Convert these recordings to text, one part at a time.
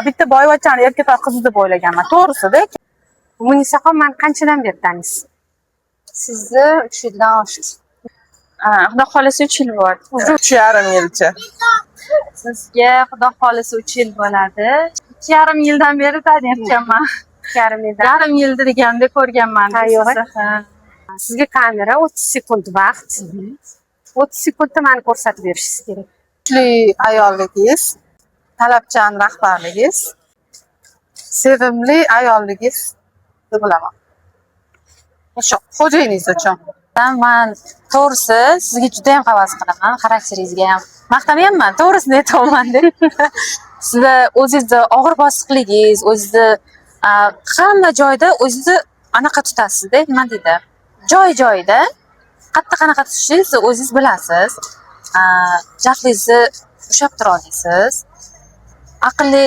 Bitta boyvachchani erkatoy qizi deb o'ylaganman, to'g'risida. Munisaxon, mani qanchadan beri taniysiz? Sizni 3 yildan oshdi. Xudo xohlasa, 3 yil bo'ldi. 3,5 yilcha. Sizga, xudo xohlasa, 3 yil bo'ladi. 2,5 yildan beri taniyotganman. 2,5 yildan. Yarim yilda deganda ko'rganman. Ha, yo'q. Sizni, ha. Sizga kamera, 30 sekund vaqt. 30 sekundda mani ko'rsatib berishingiz kerak. Kuchli ayolligingiz, talabchan rahbarligingiz, sevimli ayolligingiz deb bilaman. O'sha xo'jayiningiz uchun. Man to'g'risi sizga juda ham havas qilaman, xarakteringizga ham. Maqtamayapman, to'g'risini aytyapman deb. Sizni o'zingizni og'ir bosiqligingiz, o'zingizni hamma joyda o'zingizni anaqa tutasizda, nima deydi? Joy joyida qayerda qanaqa tutishingizni o'zingiz bilasiz. Jahlingizni ushlab tura olasiz. Aqlli,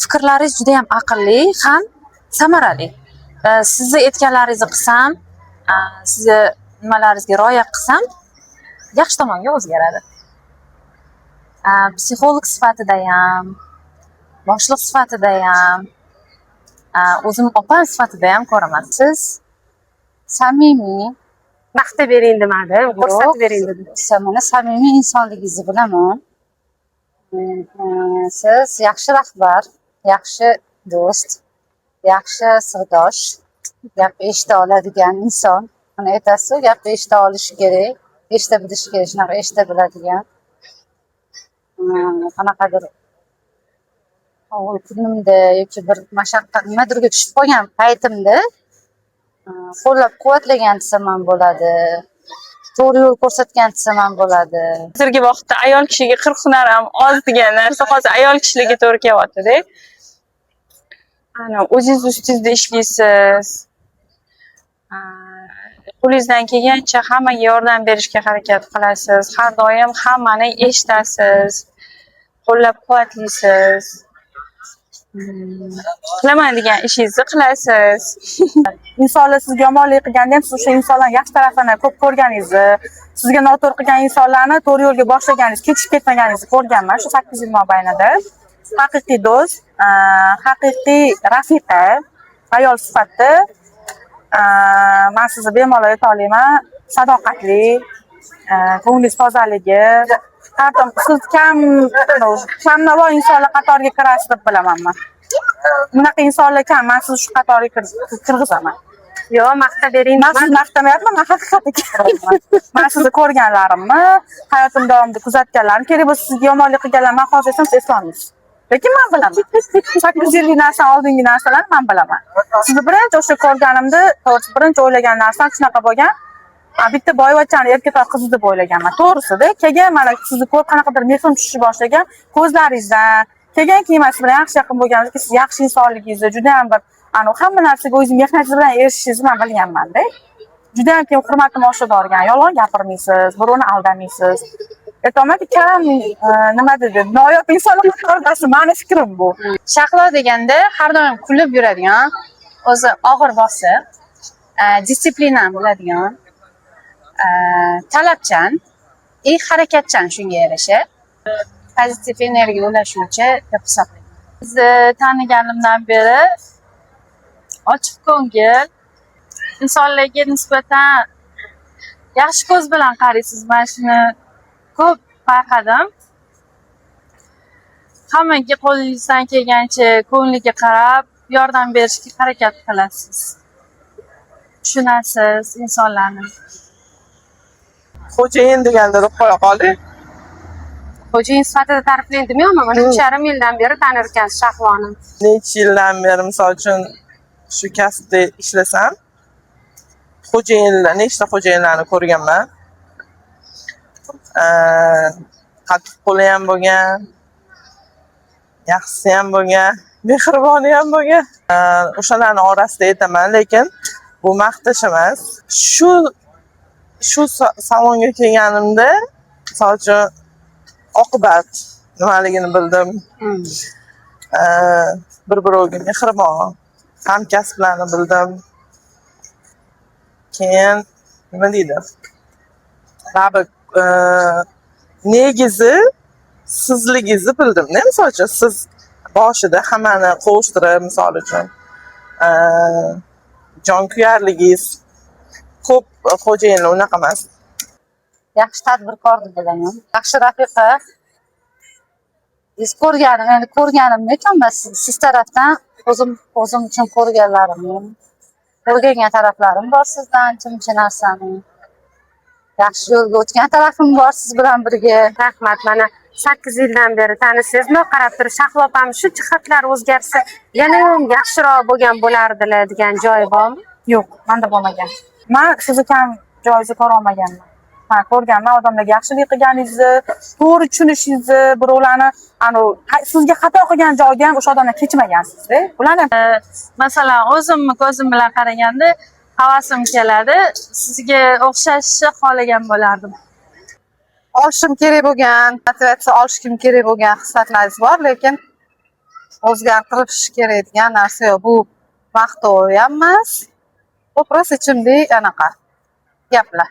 fikrlaringiz juda ham aqlli ham samarali. Sizni aytganlaringizni qilsam, sizni nimalaringizga rioya qilsam, yaxshi tomonga o'zgaradi. Psixolog sifatida ham, boshliq sifatida ham, o'zim opam sifatida ham ko'raman. Siz samimiy, Maqtab bering demadim, ko'rsatib bering dedim. Mana samimiy insonligingizni bilaman. Siz yaxshi rahbar, yaxshi do'st, yaxshi sirdosh, gap eshita oladigan inson. Mana aytasiz, gapni eshita olish kerak, eshita bilish kerak, shunaqa eshita biladigan. Qanaqadir og'ir kunimda yoki bir mashaqqat nimadirga tushib qolgan paytimda qo'llab quvvatlagan desam ham bo'ladi, to'g'ri yo'l ko'rsatgan desam ham bo'ladi. Hozirgi vaqtda ayol kishiga 40 hunar ham oz degan narsa hozir ayol kishilarga to'g'ri kelyaptida. Ana o'zingiz ustingizda ishlaysiz. Qo'lingizdan kelgancha hammaga yordam berishga harakat qilasiz. Har doim hammani eshitasiz, qo'llab quvvatlaysiz. Qilaman degan ishingizni qilasiz. Insonlar sizga yomonlik qilganda ham siz o'sha insonlarni yaxshi tarafini ko'p ko'rganingizni, sizga noto'g'ri qilgan insonlarni to'g'ri yo'lga boshlaganingiz, kechib ketmaganingizni ko'rganman shu 8 yil mobaynida. Haqiqiy do'st, haqiqiy rafiqa, ayol sifatida man sizni bemalol ayta olaman, sadoqatli, ko'nglingiz tozaligi, har doim siz kamnavo insonlar qatoriga kirasiz deb bilaman man. Bunaqa insonlar kam, man sizni shu qatorga kirg'izaman. Yo'q, maqtab bering. Man sizni maqtamayapman, man haqiqatni gapiryapman. Man sizni ko'rganlarimni, hayotim davomida kuzatganlarim, kerak bo'lsa, sizga yomonlik qilganlar, man hozir aytsam, siz eslolmaysiz. Lekin man bilaman. 8 yillik narsa, oldingi narsalarni man bilaman. Sizni birinchi o'sha ko'rganimda, to'g'risi, birinchi o'ylagan narsam shunaqa bo'lgan. Bitta boyvachchani erkatoy qizi deb o'ylaganman. To'g'risida, keyin mana sizni ko'rib qanaqadir mehrim tushishni boshlagan ko'zlaringizdan. Keyin keyin man siz bilan yaxshi yaqin bo'lganimizda siz yaxshi insonligingizni, juda ham bir anavi hamma narsaga o'zingiz mehnatingiz bilan erishishingizni man bilganman-da. Juda ham keyin hurmatim oshib borgan. Yolg'on gapirmaysiz, birovni aldamaysiz. Aytyapmanki, kam nima dedi, noyob insonlar qatoridasiz. Mani fikrim bu. Shahlo deganda har doim kulib yuradigan, o'zi og'ir bosiq, дисциплина ni biladigan, talabchan и harakatchan, shunga yarasha pozitiv energiya ulashuvchi deb hisoblayman. Sizni taniganimdan beri ochiq ko'ngil, insonlarga nisbatan yaxshi ko'z bilan qaraysiz. Man shuni ko'p payqadim. Hammaga qo'lingizdan kelgancha ko'ngliga qarab yordam berishga harakat qilasiz. Tushunasiz insonlarni. Xo'jayin deganda deb qo'ya qoling. Xo'jayin sifatida ta'riflang demayapman. Mana 3,5 yildan beri tanir ekansiz Shahloni. Necha yildan beri, misol uchun, shu kasbda ishlasam, xo'jayinlar, nechta xo'jayinlarni ko'rganman. Qattiq qo'li ham bo'lgan, yaxshisi ham bo'lgan, mehriboni ham bo'lgan. O'shalarni orasida aytaman, lekin bu maqtash emas. Shu salonga kelganimda, misol uchun, oqibat nimaligini bildim. Bir birovga mehribon hamkasblarni bildim. Keyin nima deydi, baribir negizi sizligingizni bildimda. Misol uchun, siz Boshida hammani qovushtirib, misol uchun, jonkuyarligingiz, ko'p xo'jayinlar unaqa emas. Yaxshi tadbirkor deb bilaman, yaxshi rafiqa. Biz ko'rganim, endi ko'rganimni aytolman, siz tarafdan o'zim uchun ko'rganlarimni, o'rgangan taraflarim bor sizdan ancha muncha narsani, yaxshi yo'lga o'tgan tarafim bor siz bilan birga. Rahmat. Mana 8 yildan beri tanisiz, bundoq qarab turib, Shahlo opam shu jihatlari o'zgarsa, yana ham yaxshiroq bo'lgan bo'lardilar degan joyi bormi? Yo'q, manda bo'lmagan. Man sizni kam joyingizni ko'ra olmaganman. Man ko'rganman odamlarga yaxshilik qilganingizni, to'g'ri tushunishingizni, birovlarni anavi sizga xato qilgan joyda ham o'sha odamdan kechmagansizda. Ularni Masalan, o'zimni ko'zim bilan qaraganda havasim keladi, sizga o'xshashni xohlagan bo'lardim. Olishim kerak bo'lgan, motivatsiya olishim kerak bo'lgan xislatlaringiz bor, lekin o'zgartirish kerak degan narsa yo'q. Bu maqtov ham emas. Bu просто ichimdagi anaqa gaplar.